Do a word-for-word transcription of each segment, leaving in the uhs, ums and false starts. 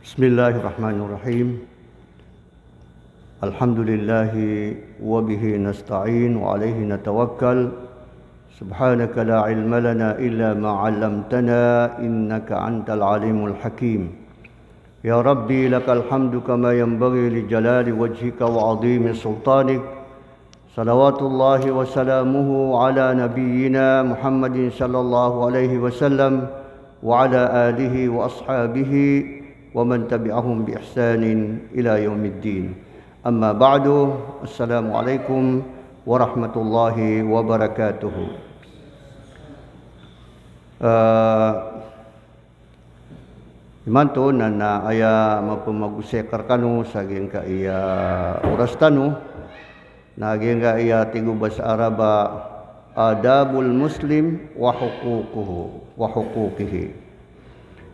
بسم الله الرحمن الرحيم. الحمد لله وبه نستعين وعليه نتوكل. سبحانك لا علم لنا إلا ما علمتنا إنك أنت العليم الحكيم. يا ربي لك الحمد كما ينبغي لجلال وجهك وعظيم سلطانك. صلوات الله وسلامه على نبينا محمد صلى الله عليه وسلم وعلى آله وأصحابه ومن تبعهم بإحسان إلى يوم الدين. أما بعد، السلام عليكم ورحمة الله وبركاته. Ah, Imanto na, na aya mapemagosay ka rekano sa giyangkaya oras tano, na giyangkaya tig o basa Arab a adabul muslim wa huququhu, wa huquqihi.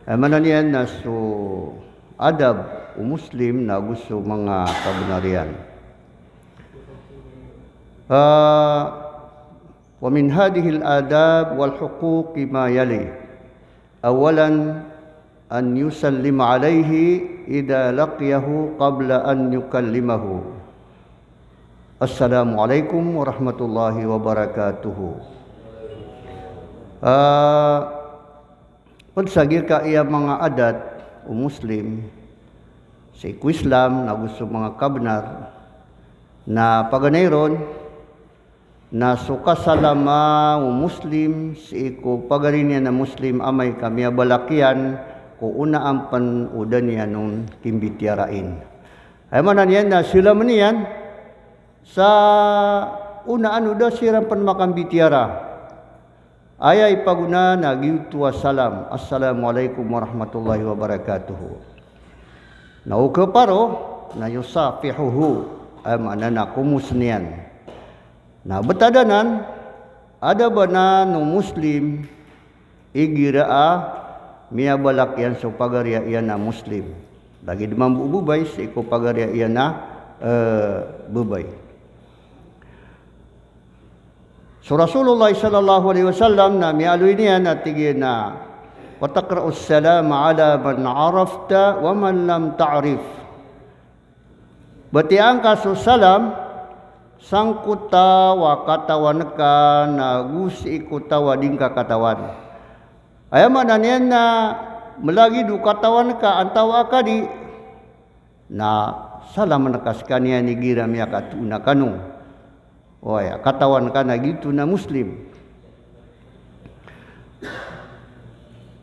Aya maana niyan na so adab o Muslim na ago so manga kabenar iyan. Ah, wa min hadhihil adab wal huquqi ma yali. Awalan, an yusallima alayhi idha laqiyahu qabla an yukallimahu. Assalamu alaykum warahmatullahi wabarakatuh. Ah, ped sa giyangkaya manga adat o Muslim sii ko Islam, na ago so manga kabenar, na paganay ron, na so kasalama o Muslim sii ko pagari niyan a Muslim amay ka miyabalak iyan ko onaan pen o da niyan on kimbitiyarai. Aya maana niyan na silamen iyan sa onaan o da siran pen makambitiyara. Aya ipagona na giyoto a salam, "Assalamu alaykum warahmatullahi wabarakatuh." Na o keparo, na yusafihuhu, aya maana na komosen iyan. Na betad anan, adab anan o Muslim igira a miyabalak iyan so pagari iyan a Muslim. Lagid mambo o bebay sii ko pagari iyan a, eh, bebay. So Rasulullah sallallahu alayhi wasallam na miyaaloy niyan a tig iyan a, "Wa taqra'us salama ala man arafta wa man lam ta'rif." Batiyaan ka so salam sangkoto a katawan ka na ago sii ko taw a di ngka katawan. Aya maana niyan na melagid o katawan ka antawaa ka di, na salamen ka sekaniyan igira miyakatoona kano. Oway, katawan ka na giyoto na Muslim.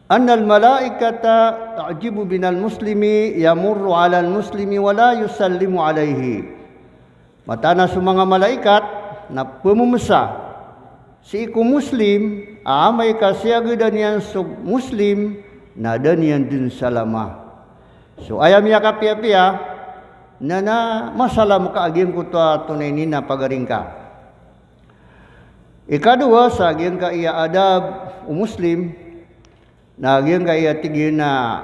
Annal malaikata ta'jibu minal muslimi yamurru alal muslimi wa la yusallimu alayhi. Mataan a so manga malaikat na pememesa sii ko Muslim a amay ka siyagedan iyan so Muslim na da niyan den salama. So aya miyakapiyapiya na, na masalam ka a giyangkoto a tonay niyan a pagari ngka. Ikadowa sa giyangkaya adab o Muslim, na giyangkaya tig iyan a,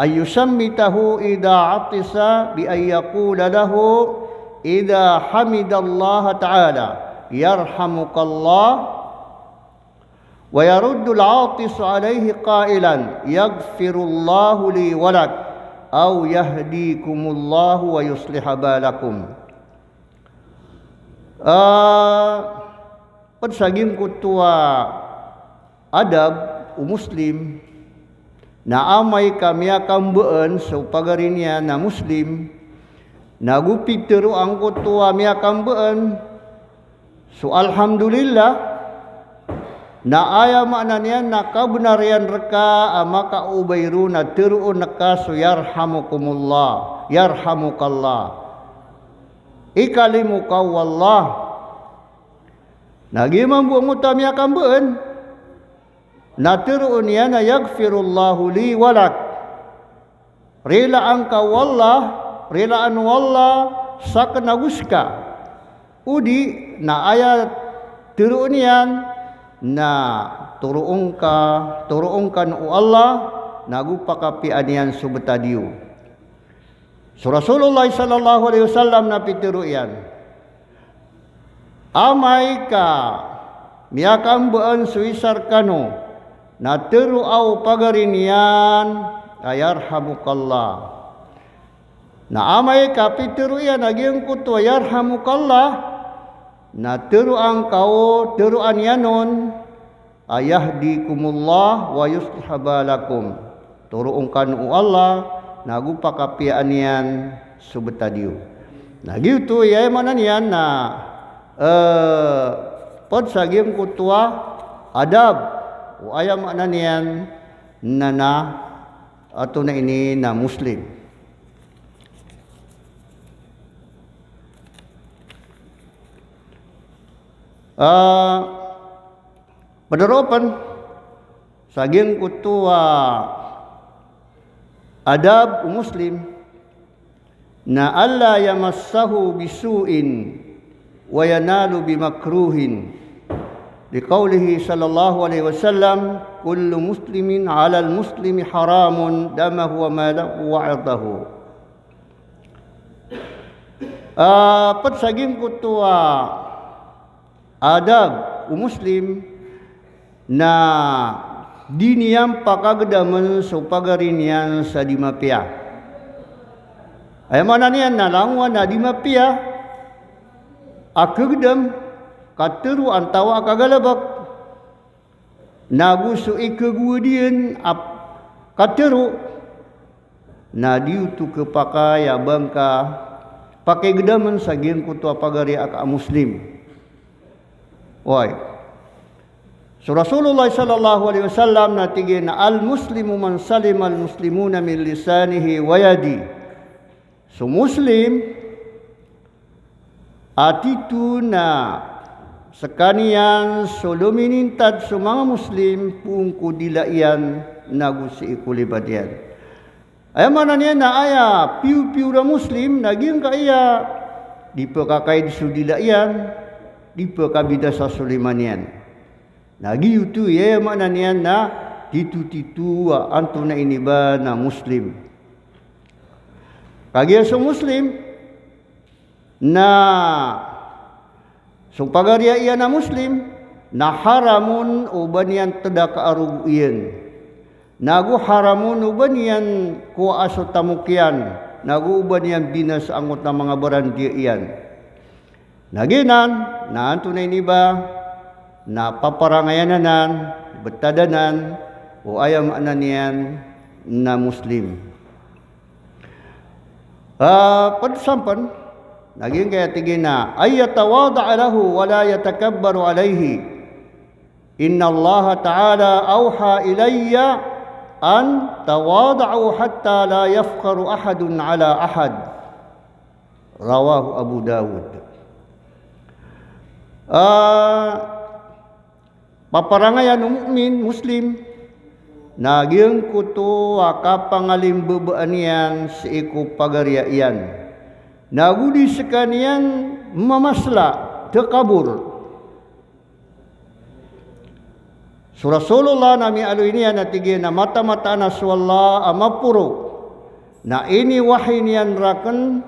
an yusammitahu idha atisa bi an yaqula lahu idha hamidallaha ta'ala, "Yarhamukallah." Wa yaruddul atisu alayhi qailan, "Yaghfirullahu li wa lak," aw, "Yahdikumullahu wa yusliha balakum." Ah, ped sa giyangkoto a adab o Muslim, na amay ka miyakambeen so pagari niyan a Muslim, na go pitero angkoto a miyakambeen so alhamdulillah, na aya maana niyan na kabenar iyan reka a makaobay ron a teroon ka so yarhamukumullah, yarhamukallah. Ikalimo ka o Allah. Na giya mambo angkoto a miyakambeen na teroon iyan a yaghfirullahu li wa lak. Rilaan ka o Allah, rilaan o Allah saken ago seka. Odi na aya teroon iyan na toroon ka, toroon ka o Allah, na go pakapiyaan iyan so betad iyo. So Rasulullah sallallahu alayhi wasallam na pitero iyan, amay ka miyakambeen so isa rekano na teroa o pagari niyan a yarhamukallah. Na amay ka pitero iyan a giyangkoto a yarhamukallah, na teroan ka o, teroan iyan on, a yahdikumullah wa yuslih balakum. Toroon kano o Allah, na go pakapiyaan iyan so betad iyo. Na giyoto i aya maana niyan na, eh, ped sa giyangkoto a adab, o aya maana niyan na, na antonaa ini na Muslim. Ah, pederopen sa giyangkoto a adab o Muslim na alla yamassahu bisu'in wa yanalahu bimakruhin. Liqawlihi sallallahu alaihi wasallam, "Kullu muslimin alal muslimi haramun damuhu wa maluhu wa irduhu." Ah, ped sa giyangkoto a adab o Muslim na di niyan pakagedamen so pagari niyan sa di mapiya. Aya maana niyan na langowan a di mapiya a kegedam, katero antawaa kagalebek, na go so ikegowad iyan a katero, na di oto kepakay a ba ngka pakigedamen sa giyangkoto a pagari a ka a Muslim. Oway. So Rasulullah sallallahu alaihi wasallam na tig iyan a, "Al-muslimu man salimal muslimuna min lisanihi wa yadihi." So Muslim a tito na sekaniyan so lominintad so manga Muslim poon ko dila iyan na go sii ko lipat iyan. Aya maana niyan na aya piyopiyor a Muslim na giyangkaya di pekakaid so dila iyan, di pekabinasa so lima niyan. Na giyoto i aya maana niyan na tito-tito a antonaa ini ba na Muslim. Kagiya so Muslim na so pagariya iyan a Muslim na haramun o ba niyan tedaka a rogo iyan. Na go haramun o ba niyan kowaa so tamok iyan. Na go o ba niyan binasa angkoto a manga barandiya iyan. Na giyanan, na antonaa ini ba, na paparangayan anan, betad anan, o aya maana niyan na Muslim. Ah, ped sampen, na giyangkaya tig iyan a, "Ay yatawada'a lahu wa la yatakabbaru alayhi. Innallaha ta'ala awha ilayya an tawada'u hatta la yafkharu ahadun ala ahad." Rawahu Abu Dawud. Ah, paparangayan o mu'min, Muslim, na giyangkoto a kapangalimbabaan iyan sii ko pagariya iyan. Na go di sekaniyan mamasla, takabur. So Rasulullah na miyaaloy niyan a tig iyan a mataan-mataan a so Allah a maporo na iniwahi niyan raken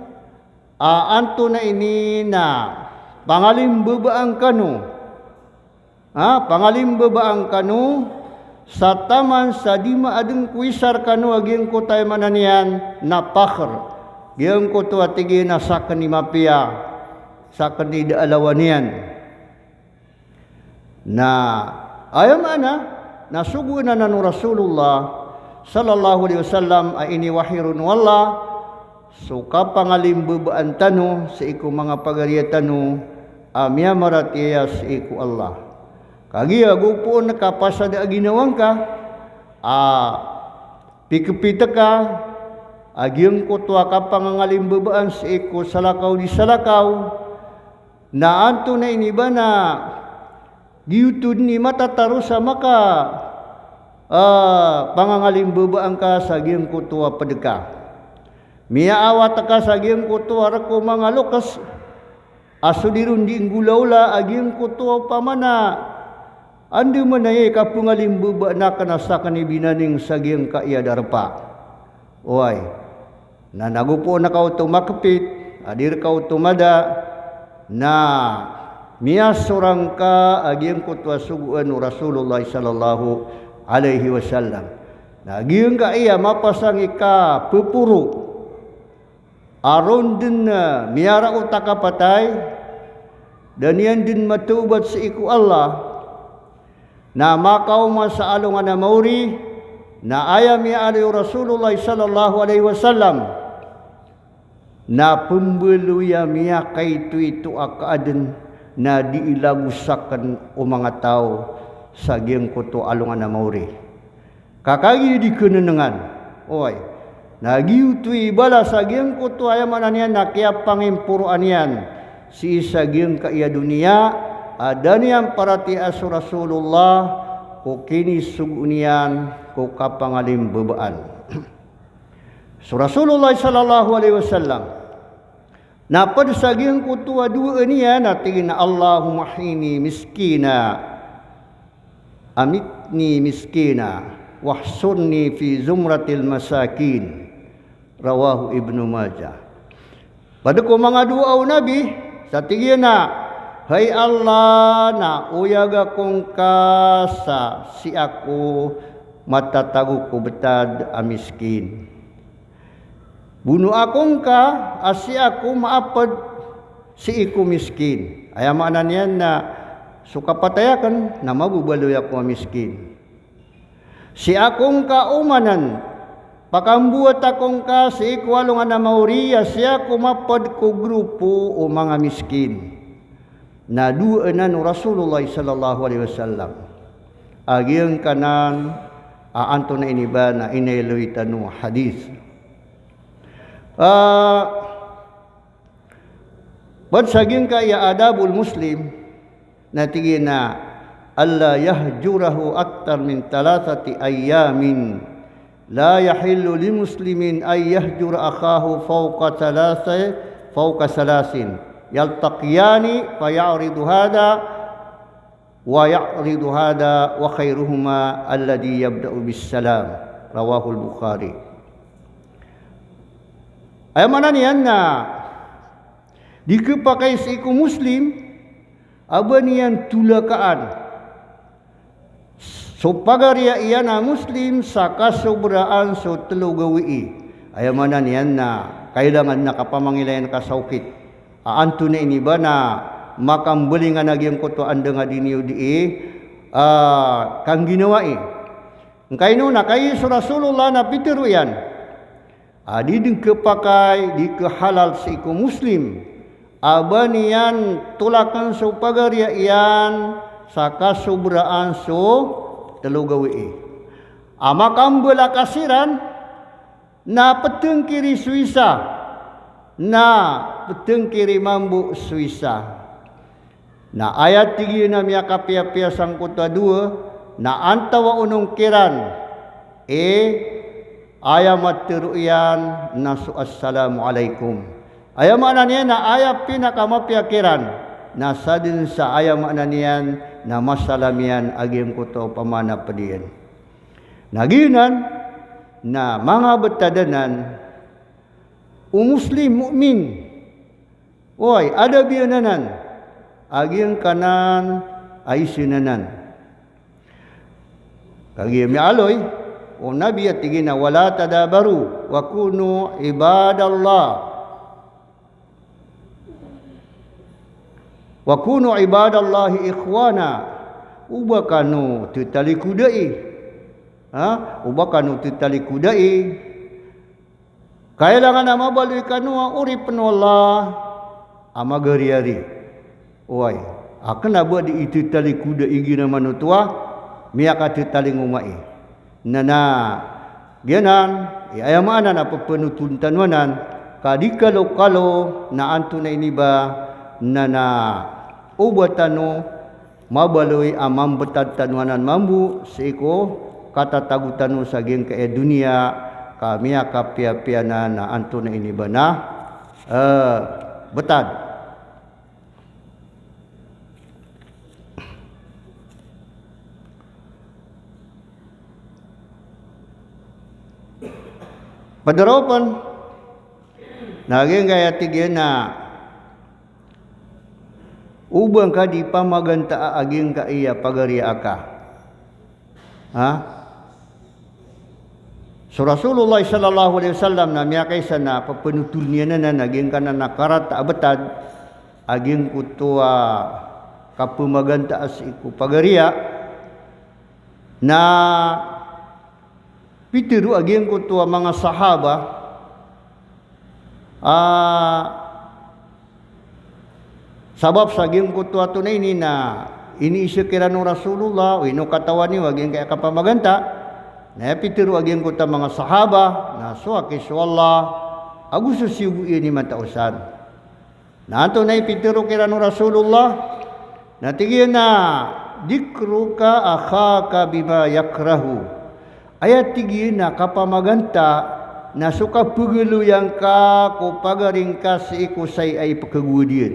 a antonaa ini na pangalimbabaan kano. Ha, pangalimbabaan kano sa taman sa di maadeng ko isa rekano a giyangkoto a aya maana niyan na fakhr. Giyangkoto a tig iyan a saken i mapiya, saken i da a lawan iyan. Na aya maana na sogoan anan o Rasulullah sallallahu alaihi wasallam a iniwahi ron o Allah so kapangalimbabaan tano sii ko manga pagariya tano a miyamaratiyaya sii ko Allah. Kagiya go poon ka pasad a ginawa ngka a pikepit ka a giyangkoto a kapangangalimbabaan sii ko salakaw di salakaw, na antonaa ini ba na giyoto den i matataros a maka, ah, pangangalimbabaan ka sa giyangkoto a ped ka. Miyaawat ka sa giyangkoto a rek o manga lokes a so di ron di nggolawla a giyangkoto a opama na andamanaya i kapangalimbabaan aken a saken i binaning sa giyangkaya darpa. Oway. Na nago poon ka oto makepit a di reka oto mada, na miyasorang ka a giyangkoto a sogoan o Rasulullah sallallahu alaihi wasallam. Na giyangkaya mapasang i kapeporo a ron den, eh, miyaraot a kapatay, da niyan den matawbat sii ko Allah, na makaoma sa alongan a maori, na aya miyaaloy o Rasulullah sallallahu alaihi wasallam, na pembaloy a miyakaitoito a kaaden, na di ilagosaken o manga taw sa giyangkoto a alongan a maori. Ka kagiya di kenenengan. Oway. Na giyoto i balas a giyangkoto, aya maana niyan na kiyapangimporoan iyan sii sa giyangkaya doniya, a da niyan paratiyaya so Rasulullah ko kinisogoon iyan ko kapangalimbabaan. So Rasulullah sallallahu alaihi wasallam, na ped sa giyangkoto a dowaan iyan na tig iyan a, "Allahumma ahyini miskina, amitni miskina, wahsyurni fi zumratil masakin." Rawahu Ibnu Majah. Ped ko manga dowa o Nabi, sa tig iyan a, "Hay Allah, na oyag ako ngka sa sii ako matatago ko betad a miskin. Bonoa ako ngka a sii ako maaped sii ko miskin." Aya maana niyan na so kapatay aken na mababaloy ako a miskin. "Sii ako ngka omanen, pakambowat ako ngka sii ko alongan a maori a sii ako maped ko gropo o manga miskin." Na dowaan anan o Rasulullah sallallahu alaihi wasallam a giyangkanan a antonaa ini ba na inaloy tano a hadith. Ah, ped sa giyangkaya adabul muslim, na tig iyan a, "Alla yahjurahu akthar min thalathati ayyamin. La yahillu li muslimin an yahjura akhahu fawqa thalatha, fawqa thalathin. Yaltaqiyani fa ya'ridu hadha wa ya'ridu hadha wa khairuhuma alladhi yabda'u bis salam." Rawahul Bukhari. Aya maana niyan na di kepakay sii ko Muslim a ba niyan tolakaan so pagariya iyan a Muslim sa kasobraan so telo gawii. Aya maana niyan na kailangan na kapamangilayan ka sa okit a antonaa ini ba na makambalingan a giyangkoto a anda nga di niyo dii, ah, kangginawai. Ngkaino na kagiya so Rasulullah na pitero iyan a di den kepakay, di kehalal sii ko Muslim a ba niyan tolaken so pagariya iyan sa kasobraan so telo gawii. A makambelaka siran na petengkiri so isa, na petengkiri mambo so isa. Na aya tig iyan a miyakapiyapiya sangkoto a dowa, na antawaa on kiran, e, aya matero iyan na so assalamu alaikum. Aya maana niyan na aya pinakamapiya kiran na sadn sa aya maana niyan na masalam iyan a giyangkoto a pamana ped iyan. Na giyanan na manga betad anan o Muslim, mu'min. Oway, adab iyan anan a giyangkanan a isn anan. Kagiya miyaaloy o Nabi a tig iyan a, "Wala tadabaru wa kunu ibadallah." "Wa kunu ibadallahi ikhwana." O ba kano tetalikodai. Ha? O ba kano tetalikodai. Kailangan a mabaloy kano a oripen o Allah a magariyari. Oway, a kena ba di itetalikoda i giya manoto a miyakatetalingomai. Na na, giyanan i aya maana na pepenotol tano anan, ka di kalokalo na antonaa ini ba, na na, o ba tano mabaloy a mambetad tano anan mambo sii ko katatago tano sa giyangkaya doniya, ka miyakapiyapiya na na antonaa ini ba na, eh, betad. Ped roo pen, na giyangkaya tig iyan a o ba ngka di pamagantaa a giyangkaya pagariya aka. Ha? So Rasulullah sallallahu alaihi wasallam na miyakaisa na pepenotol iyan anan a giyangkanan a karata a betad a giyangkoto a kapemagantaa sii ko pagariya. Na pitero a giyangkoto a manga sahaba a sabap sa giyangkoto a tonaa ini na iniiza kiran o Rasulullah, o ino katawan iyo a giyangkaya kapamaganta. Na aya pitero a giyangkoto a manga sahaba na so aki so Allah ago so siyogo iyan i matao san. Na antonaa i pitero kiran o Rasulullah? Na tig iyan a, "Dhikruka akhaka bima yakrahu." Aya tig iyan a kapamaganta na so kapegaloyan ka ko pagari ngka sii ko saya a ipekegowad iyan.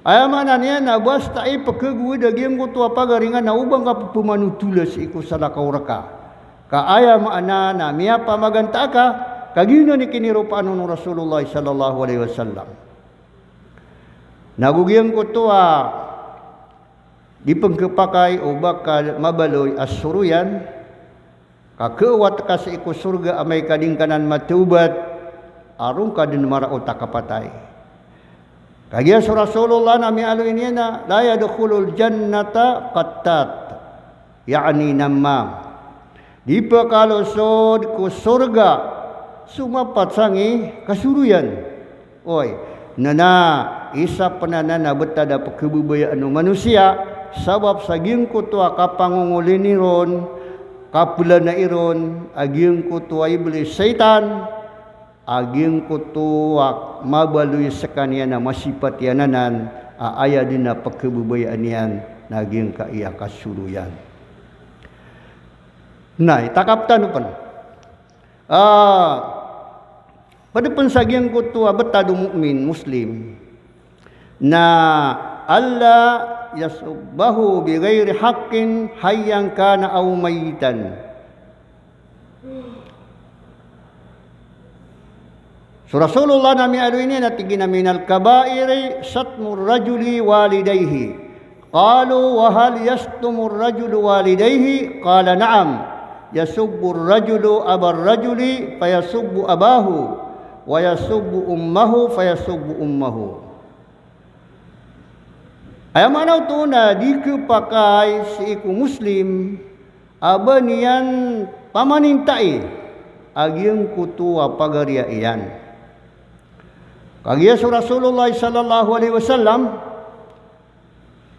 Aya maana niyan na basta ipekegowad a giyangkoto a pagari ngka na oba ngka pepemanotola sii ko salakaw reka. Ka aya maana na miyapamaganta ka, ka giyanan i kiniropaan on o Rasulullah sallallahu alaihi wasallam. Na go giyangkoto a di pengkepakay o ba ka mabaloy a soroyan, ka keewat ka sii ko sorga amay ka di ngka nan matawbat, a ron ka den maraot a kapatay. Kagiya so Rasulullah na miyaaloy niyan a, "La yadkhulul jannata qattat," ya'ni namam. Di pekhalosod ko sorga so mapat sangii kasoroyan. Oy, nana, isa pen anan a betad a pekebabayaan o manosiya, sabap sa giyangkoto a kapangongolini ron, kapelanai ron a giyangkoto a iblis, saitan, a giyangkoto a mabaloy sekaniyan a masipat iyan anan a aya den a pekebabayaan iyan na giyangkaya kasoroyan. Na itakap tano pen. Ah, ped pen sa giyangkoto a betad o mu'min, Muslim, na alla yasubbahu bighairi haqqin hayyan kana aw mayyitan. So Rasulullah na miyaaloy niyan a tig iyan a, "Minal kaba'iri shatmur rajuli walidayhi." Qalu, "Wa hal yashtumur rajulu walidayhi?" Qala, "Na'am. Yasubbur rajulu abar rajuli fayasubbu abahu, wa yasubbu ummahu fayasubbu ummahu." Aya maana oto na di kepakay sii ko Muslim a ba niyan pamanintai a giyangkoto a pagariya iyan. Kagiya so Rasulullah sallallahu alaihi wasallam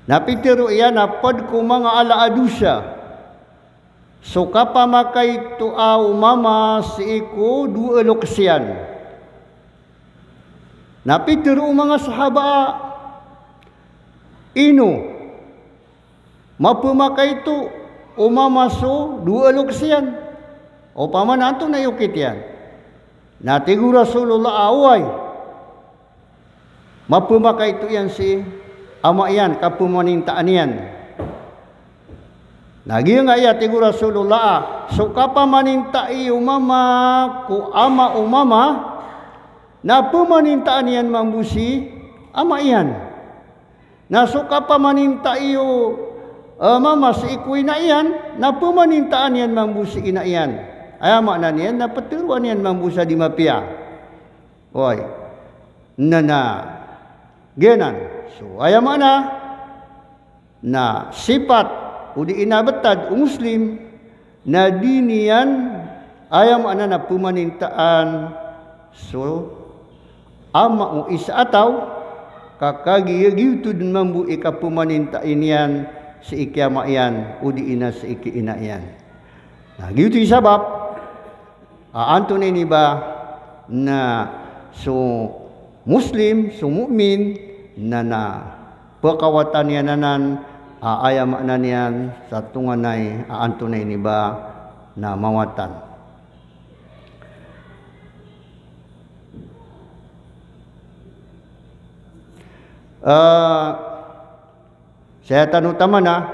na pitero iyan a ped ko manga ala a dosa so kapamakaito o mama sii ko dowa a lokes iyan. Na pitero o manga sahaba a, ino mapemakaito o mama so dowa a lokes iyan? Opama na antonaa i okit iyan? Na tig o Rasulullah a oway, mapemakaito iyan si ama iyan, kapemanintaan iyan. Na giyangkaya tig o Rasulullah a, so kapamanintai o mama ko ama o mama, na pemanintaan iyan mambo si ama iyan. Na so kapamanintai o, eh, mama sii ko ina iyan, na pemanintaan iyan mambo si ina iyan. Aya maana niyan na peteroan iyan mambo sa di mapiya. Oy. Na, na. Giyanan. So, aya maana na sipat o di ina betad o Muslim na di niyan, aya maana na pemanintaan so ama o isa a taw, ka kagiya giyoto den mambo i kapemanintai niyan sii ki ama iyan, o di na sii ki ina iyan. Na giyoto i sabap a antonaa ini ba na so Muslim, so mu'min, na, na pekawatan iyan anan a aya maana niyan sa tonganay a antonaa ini ba na mawatan. Ah, Saya tano tamana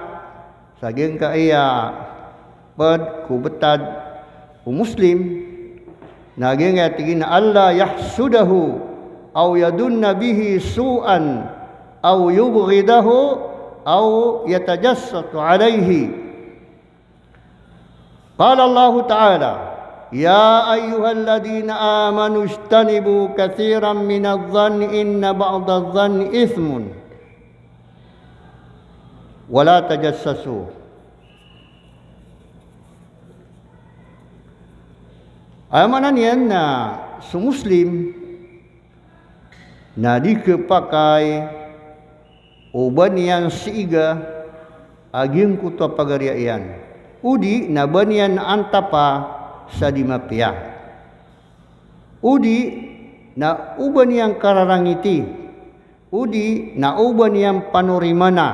sa giyangkaya ped ko betad o Muslim, na giyangkaya tig iyan a, "Alla yahsudahu aw yadhunna bihi su'an aw yubghidahu aw yatajassasa alayhi." Qala Allahu Ta'ala, Ya ayyuhalladhina amanu ijtanibu kathiran minadh-dhanni inna ba'dadh-dhanni ithmun. Wa la tajassasu. Aya maana niyan na so Muslim na di khapakay o ba niyan sii a giyangkoto a pagariya iyan. Odi na ba niyan antapa sa di mapiya. Odi na o ba niyan kararangiti. Odi na o ba niyan panorimana.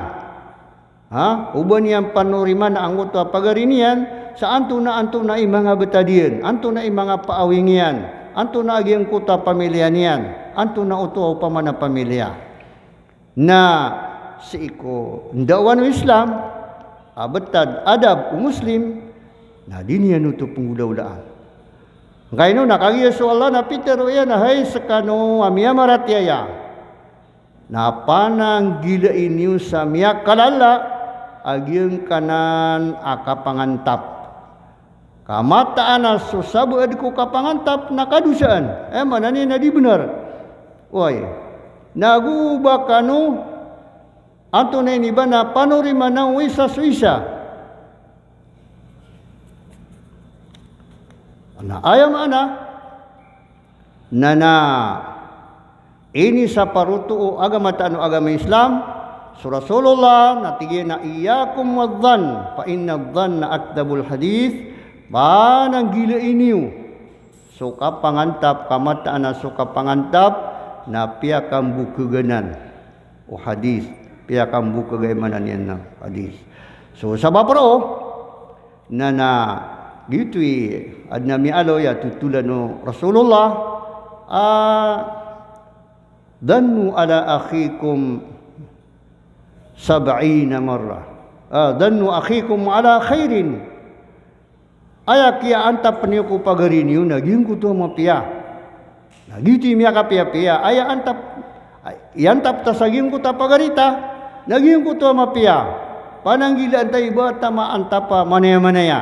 Ha? O ba niyan panorimana angkoto a pagari niyan sa antonaa-antonaa i manga btad iyan, antonaa i manga paawing iyan, antonaa a giyangkoto a pamiliya niyan, antonaa oto a opama na pamiliya. Na sii ko ndawan o Islam a btad, adab o Muslim, na di niyan oto pnggolawlaan. Angkaino na kagiya so Allah na pitharo iyan a hay skano a miyamaratiyaya, na pananggilai niyo sa miyakalala a giyangkanan a kapangantap. Ka mataan a so sabaad ko kapangantap na kadosaan. Aya maana niyan na di bnar. Oway. Na go ba kano antonaa ini ba na panorimana o isa so isa. Na aya maana na, na inisaparoto o agama tano a agama Islam, so Rasulullah na tig iyan a, "Iyyakum wadh-dhann, fa inna dhanna akdhabul hadith." Pananggilai niyo so kapangantap, ka mataan a so kapangantap na piyakambokhaganan o hadith, piyakambokhag aya maana niyan na hadith. So sabap roo, na, na giyoto i adn a miyaaloy a totolan o Rasulullah, a, "Dhannu ala akhikum sab'ina marra." A, "Dhannu akhikum ala khairin." Aya kiyaantap niyo ko pagari niyo na giyangkoto a mapiya. Na giyoto i miyakapiyapiya. Aya antap, iyantap ta sa giyangkoto a pagari ta na giyangkoto a mapiya. Pananggilaan ta i ba ta maantap a manaya-manaya.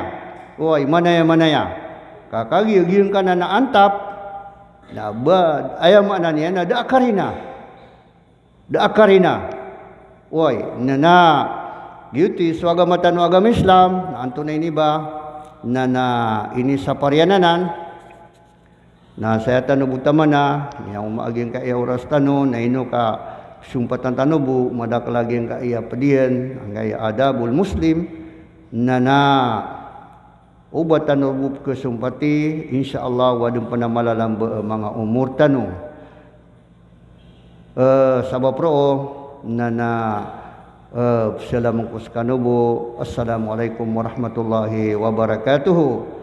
Oway, manaya-manaya. Ka kagiya giyangkanan a antap na ba, aya maana niyan na da a karina. Da a karina. Oway, na, na giyoto i so agama tano a agama Islam, na antonaa ini ba na, na inisapar iyan anan. Na saya tano bo taman a miyaoma a giyangkaya oras tano, na ino ka sompatan tano bo, madakl a giyangkaya pd iyan, angkaya adabul Muslim, na, na o ba tano bo pkhasompati, insha Allah, o adn pn a malalamba a manga omor tano. Eh, sabap roo, na, na, eh, salam ko skano bo. Assalamu alaikum warahmatullahi wabarakatuh.